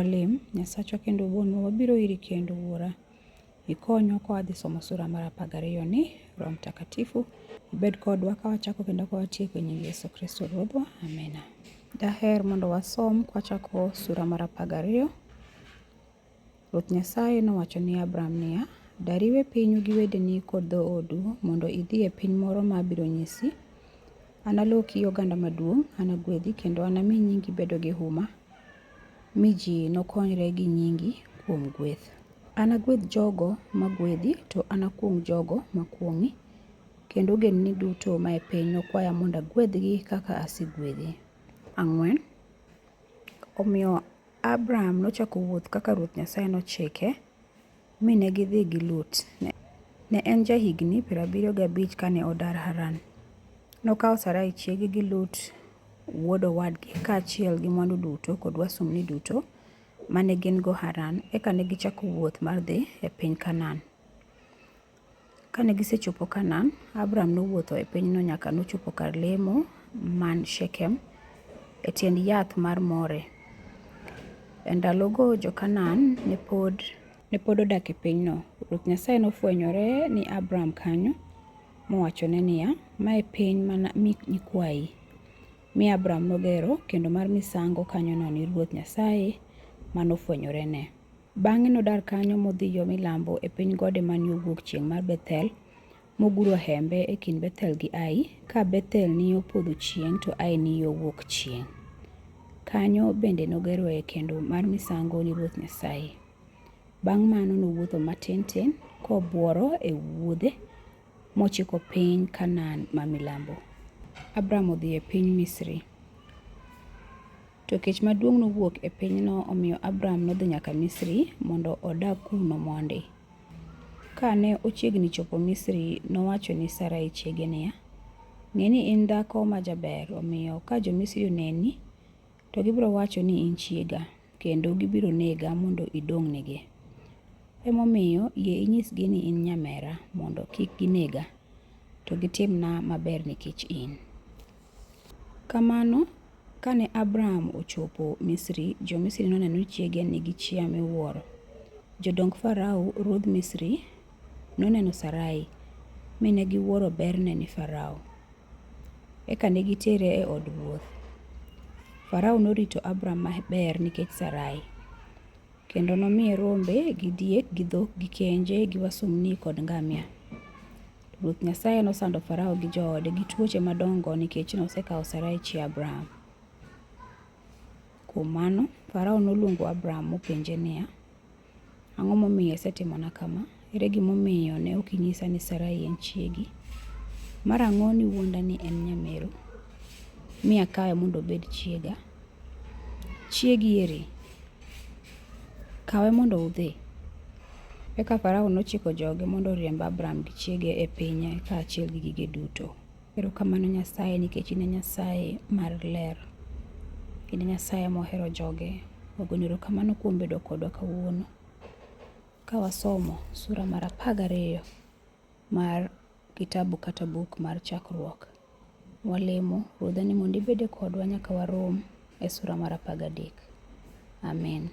Walem, Nyasachwa kendo Wuonwa, wabiro iri kendo Wuora. Ikonywa ka wadhi somo sura mar 12 ni, Roho Mtakatifu ibed kodwa ka wachako kendo ka watieko e nying Yesu Kristo Ruodhwa. Amina. Daher mondo wasom kwachako sura mar 12. Ruoth Nyasaye nowacho ni Abram niya, Dar iwe pinyu gi wedeni kod dhoodu mondo idhi e piny moro ma abiro nyisi. Analoki oganda maduong', anagwedhi kendo anami nyingi bedo gi huma, mi ji nokonyre gi nyingi kuom gweth. Anagwedh jogo magwedhi, to anakuong' jogo makuong'i, kendo ogendini duto mae piny nokwaya mondo agwedhgi kaka asegwedhi. 4. Omiyo Abram nochako wuoth kaka Ruoth Nyasaye nochike, mi ne gidhi gi Lut. Ne en jahigni 75 kane odar Haran. Nokawo Sarai chiege gi Lut wuod owadgi, kaachiel gi mwandu duto kod wasumbini duto mane gin-go Haran, eka ne gichako wuoth mar dhi e piny Kanaan. Kane gisechopo Kanaan, Abram nowuotho e pinyno nyaka nochopo kar lemo man Shekem, e tiend yath mar More. E ndalogo jo-Kanaan ne pod odak e pinyno. Ruoth Nyasaye nofwenyore ni Abram kanyo, mowachone niya, Ma e piny manami nyikwayi. Mi Abram nogero kendo mar misango kanyono ni Ruoth Nyasaye ma nofwenyorene. Bang'e nodar kanyo modhi yo milambo e piny gode man yo wuok chieng' mar Bethel, moguro hembe e kind Bethel gi Ai, ka Bethel ni yo podho chieng' to Ai ni yo wuok chieng'. Kanyo bende nogeroe kendo mar misango ni Ruoth Nyasaye. Bang' mano nowuotho matin tin, kobuoro e wuodhe, mochiko piny Kanaan ma milambo. Abram odhi e piny Misri. To kech maduong' nowuok e pinyno, omiyo Abram nodhi nyaka Misri mondo odag kuno mondi. Kane ochiegni chopo Misri, nowacho ni Sarai chiege niya, Ng'e ni in dhako ma jaber, omiyo ka jo-Misri oneni, to gibiro wacho ni in chiega, kendo gibiro nega mondo idong'negi. Emomiyo yie inyisgi ni in nyamera mondo kik ginega, to gitimna maber nikech in. Kamano, kane Abram ochopo Misri, jo-Misri noneno ni chiege nigi chia miwuoro. Jodong Farao ruodh Misri noneno Sarai, mi ne giwuoro berne ni Farao. Eka ne gitere e od ruoth. Farao norito Abram maber nikech Sarai, kendo nomiye rombe gi diek gi dhok gi kenje gi wasumbini kod ngamia. Ruoth Nyasaye nosando Farao gi joode gi tuoche madongo nikech nosekawo Sarai chi Abram. Kuom mano, Farao noluongo Abram mopenje niya, Ang'o momiyo isetimona kama? Ere gimomiyo ne ok inyisa ni Sarai en chiegi? Mar ang'o niwuonda ni en nyameru, mi akawe mondo obed chiega? Chiegi eri? Kawe mondo udhi. Eka Farao nochiko joge mondo oriemb Abram gi chiege e pinye kaachiel gi gige duto. Erokamano Nyasaye nikech in e Nyasaye mar ler. In e Nyasaye mohero joge. Wagoni erokamano kuom bedo kodwa kawuono ka wasomo sura mar 12 mar kitabu kata buk mar chakruok. Walemo Ruodha ni mondo ibede kodwa nyaka warom e sura mar 13. Amen.